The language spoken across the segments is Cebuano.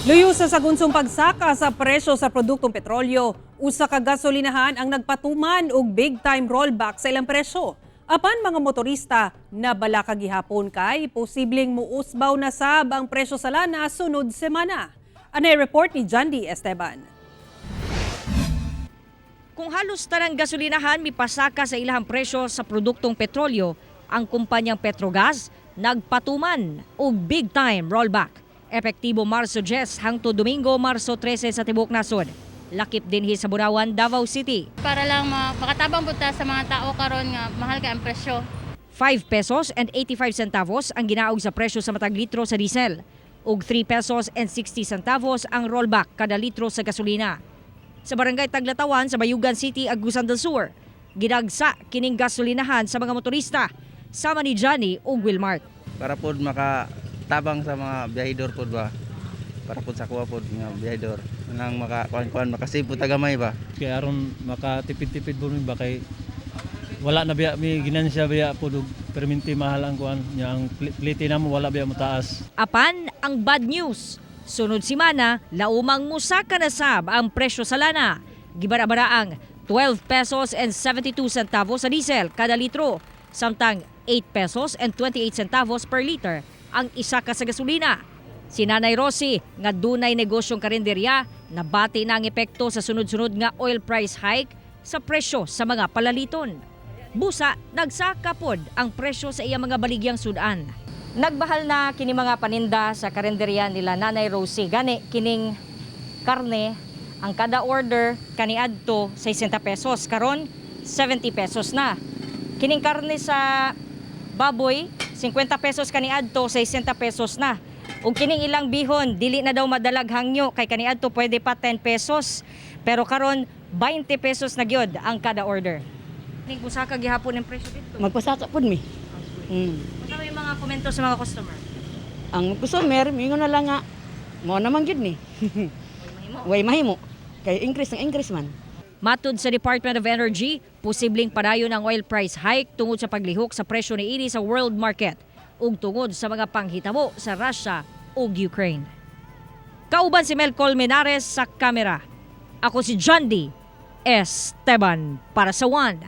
Luyo sa sagunsong pagsaka sa presyo sa produktong petrolyo, usa ka gasolinahan ang nagpatuman og big time rollback sa ilang presyo. Apan mga motorista, nabala kagihapon kay posibleng muusbaw na sab ang presyo sa lana sunod semana. Anay report ni Jandy Esteban. Kung halos tanang gasolinahan mipasaka sa ilahang presyo sa produktong petrolyo, ang kumpanyang Petrogas nagpatuman og big time rollback. Epektibo Marso 10 hangtod Domingo, Marso 13 sa tibuok nasod. Lakip dinhi sa Burawan, Davao City. Para lang makatabang pud ta sa mga tao karon nga mahal kay ang presyo. 5 pesos and 85 centavos ang ginaog sa presyo sa matag litro sa diesel ug 3 pesos and 60 centavos ang rollback kada litro sa gasolina. Sa barangay Taglatawan sa Bayugan City, Agusan del Sur, gidagsa kining gasolinahan sa mga motorista sama ni Johnny ug Wilmart. Para pod makatabang sa mga biyahidor pod ba, para pod sa kuha pod nga biyahidor nang maka kuan kuan makasave pod ta gamay ba. Kaya aron makatipid-tipid po mi ba, kay wala na biya mi ginansya biya po og perminti mahal ang kuan nya, ang plite namo wala biya motaas. Apan ang bad news, sunod simana, laumang musaka na sab ang presyo sa lana. Gibara-baraang 12 pesos and 72 centavos sa diesel kada litro, samtang 8 pesos and 28 centavos per liter ang isa ka sa gasolina. Si Nanay Rosie, nga dunay negosyong karinderya, nabati na ang epekto sa sunod-sunod nga oil price hike sa presyo sa mga palaliton. Busa, nagsaka pod ang presyo sa iyang mga baligyang sudan. Nagbahal na kini mga paninda sa karinderya nila Nanay Rosie. Gani kining karne, ang kada order kaniadto 60 pesos, karon 70 pesos na. Kining karne sa baboy, 50 pesos kaniadto, 60 pesos na. Ug kining ilang bihon, dili na daw madalag hangyo kay kaniadto pwede pa 10 pesos. Pero karon 20 pesos na gyud ang kada order. Ning busaka gihapon ang presyo dito. Magpasaka pud mi. Unsa may mga komento sa mga customer? Ang customer, mingon na lang nga, mo naman gyud ni. Way mahimo. Kay increase ang increase man. Matud sa Department of Energy, posibleng padayon ang oil price hike tungod sa paglihok sa presyo niini sa world market ug tungod sa mga panghitabo sa Russia ug Ukraine. Kauban si Mel Colmenares sa kamera. Ako si John D. Esteban para sa One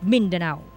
Mindanao.